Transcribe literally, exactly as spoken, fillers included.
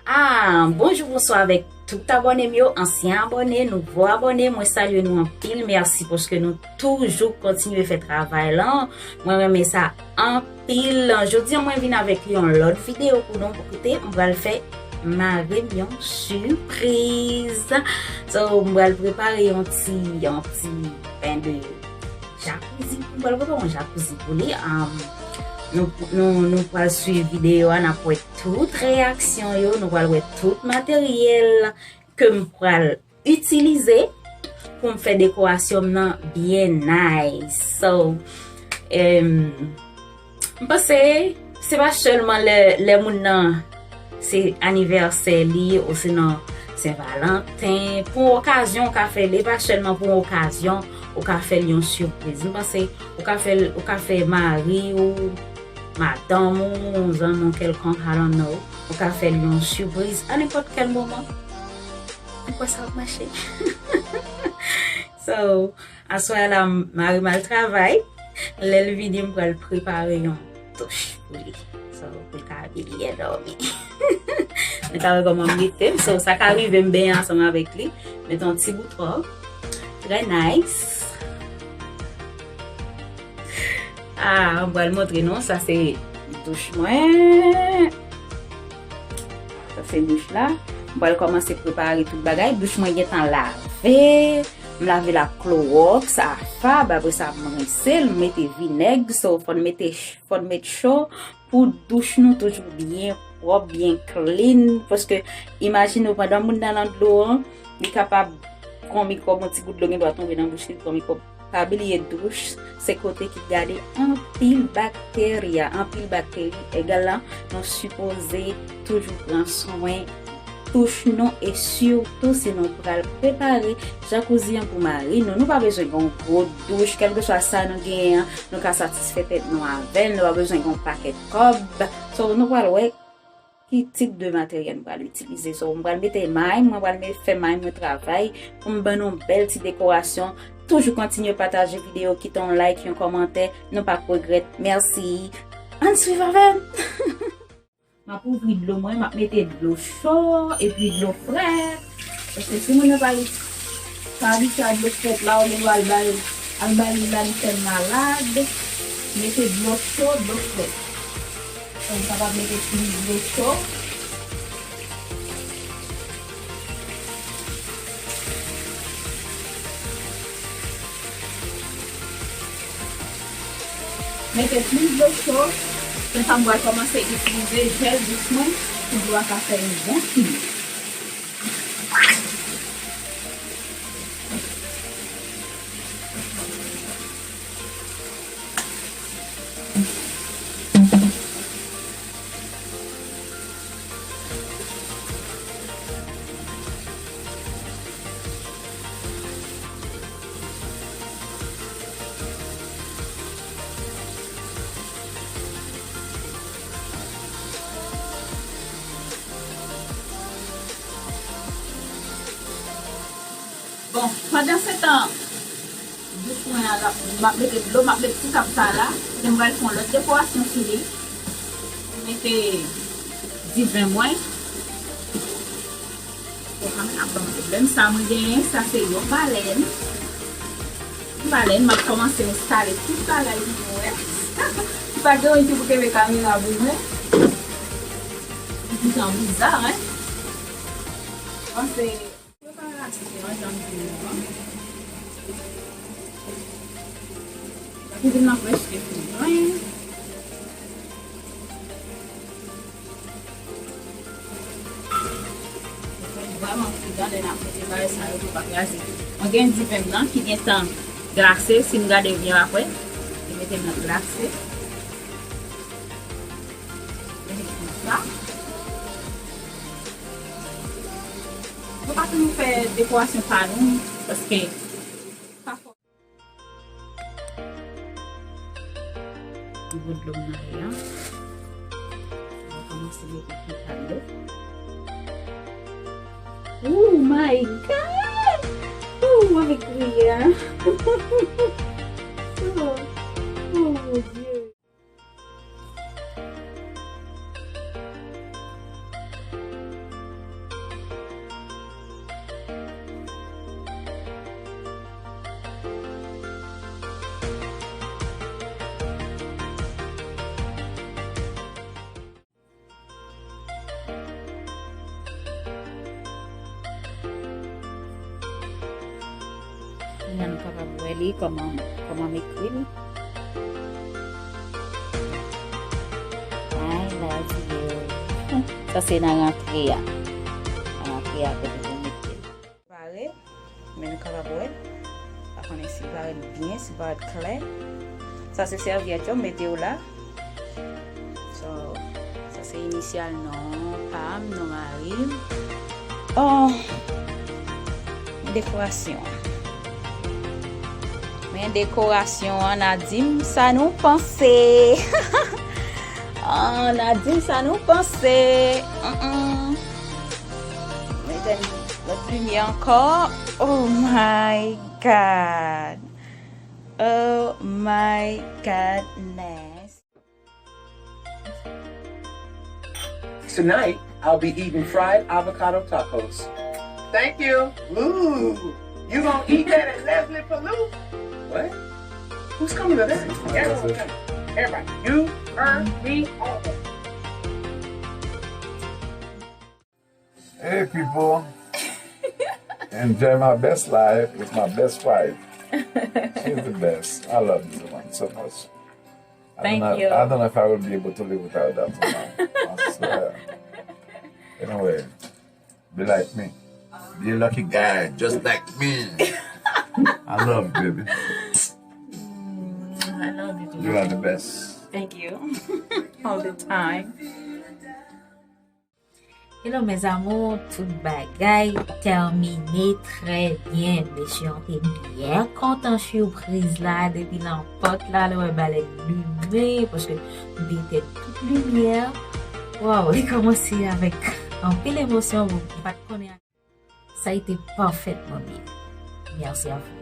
Ah, bonjou, bonswa avèk tout abòne m yo, ansyen abòne, nouvo abòne, mwen salye nou anpil, mèsi paske nou toujou kontinye fè travay lan, mwen renmen sa anpil. Jodi a mwen vin avèk yon lòt videyo pou nou koute, m pral fè mari m yon sipriz. So, m pral prepare yon ti, yon ti pen de jakouzi, m pral prepare yon jakouzi pou li. Um, nou, nou, nou pral swiv videyo a, n ap wè tout reyaksyon yo, nou pral wè tout materyèl ke m pral itilize pou m fè dekorasyon m nan byen nice. So, em, m panse se pa sèlman lè, lè moun nan se anivèsè li, ou sinon Sen Valanten. Pou yon okazyon, ou ka fè l, e pa sèlman pou yon okazyon, ou ka fè l yon sipriz. M panse ou ka fè l, ou ka fè mari ou, madanm ou, yon zanmi w kèlkonk, I don't know. Ou ka fè l yon sipriz a nenpòt kèl moman. Ou kwè sa ap mache? So, aswè a la, mari m al travay. Lè l vini, m pral prepare yon douch pou li. So, pou l ka abye li e dòmi. Nou ka wè kòman m mete m. So, sa ka rive m benyen ansanm avèk li. Mete yon ti bout wòb. Trè nice. Ah, m pral montre nou. Sa se douch mwen. Sa se douch la. M pral kòmanse prepare tout bagay. Douch mwen gentan lave. M lave l ak klowòks, afab. Apre sa, m rense l, m mete vinèg. So, fò n mete, fò n met cho pou douch nou toujou byen pwòp, byen clean. Paske, imajine w, pandan moun nan nan dlo an, li kapab pran mikwòb, yon ti gout dlo gendwa tonbe nan bouch li, li pran mikwòb. Pa bliye douch se kote ki gade anpil bakterya. Anpil bakteri egal la, nou sipoze toujou pran swen douch nou e sitou si nou pral prepare jakouzi an pou mari nou. Nou pa bezwen gen yon gwo douch, kèlkeswa sa nou genyen an, nou ka satisfè tèt nou avè l, nou pa bezwen gen yon pakèt kòb. So, nou pral wè ki tip de materyèl m pral itilize. So, m pral mete may, mwen pral met, fè may mwen travay pou m ban nou bèl ti dekorasyon. Toujou kontinye pataje videyo, kite yon like, yon kòmantè, nou p ap regrèt. Mèsi. Ann swiv avè m. M ap ouvri dlo mwen, m ap mete dlo cho epi dlo frèt. Paske si moun nan pa, pa abitye a dlo frèt la, ou gen dwa al ba l, al ba li la, li fè l malad. Mete dlo cho, dlo frèt. Ou kapab mete plis dlo cho. Mete plis dlo cho. Konsa m pral kòmanse itilize jèl douch mwen pou dlo a ka fè yon bon fini. Bon, pandan se tan, douch mwen a, m ap mete dlo, m ap mete ti tab sa la, epi m pral fè yon lòt dekorasyon sou li. M mete diven mwen. Bon, kanmenm ap ban m pwoblèm. Sa mwen genyen, sa se yon balèn. Yon balèn, m ap kòmanse enstale tout bagay pou nou wè. M pa gen yon ki pou kenbe kamera pou mwen. Li gentan biza, en. Panse Preparasyon an, jan m di nou an. Lakouvin nan prèske fin jwenn. Fò n vrèman pridan lè n ap mete bagay sa yo pou pa kraze. Mwen gen diven m nan ki gentan glase, si n gade byen w ap wè. Li mete m nan glase. Mete konsa. Nou pa toujou fè dekorasyon pa nou, paske pa fò. Nivo dlo m nan ye a. Mwen kòmanse mete pye kado. Oh my God! Oh, avèk priyè. Oh, oh, mon Dieu. Nou kapab wè li kòman, kòman m ekri l. I love you. Sa se nan rantre a. Nan rantre a kote pou mete l. Pare, men nou kapab wè. Pa konnen si parèt byen, si parèt klè. Sa se sèvyèt yo, m mete yo la. So, sa se inisyal non pa m, non mari m. Oh, dekorasyon. Men dekorasyon an, n a di m sa nou panse. Ah, n a di m sa nou panse. Mm-mm. Mete lòt limyè ankò. Oh my God. Oh my goodness. Tonight, I'll be eating fried avocado tacos. Thank you. Ooh, you gonna eat that at Leslie Palou? What? Who's coming to that? Everyone coming. Everybody. You, her, me, all of us. Hey people, enjoy my best life with my best wife. She's the best. I love this woman so much. I don't Thank know, you. I don't know if I will be able to live without that woman. I swear. Anyway, be like me. Be a lucky guy, just like me. I love you, baby. Mm, I love you too. You are the best. Thank you. All the time. Hello mes amours, tout bagay tèmine trè byen. Mesye, an te byen kontan sipriz la depi nan pòt la, lè wè balèt limen, paske m te etèn tout limyè. Waw, li kòmanse avèk anpil emosyon, bon, m pa t konnen. Ça a été parfaitement bien. Merci à vous.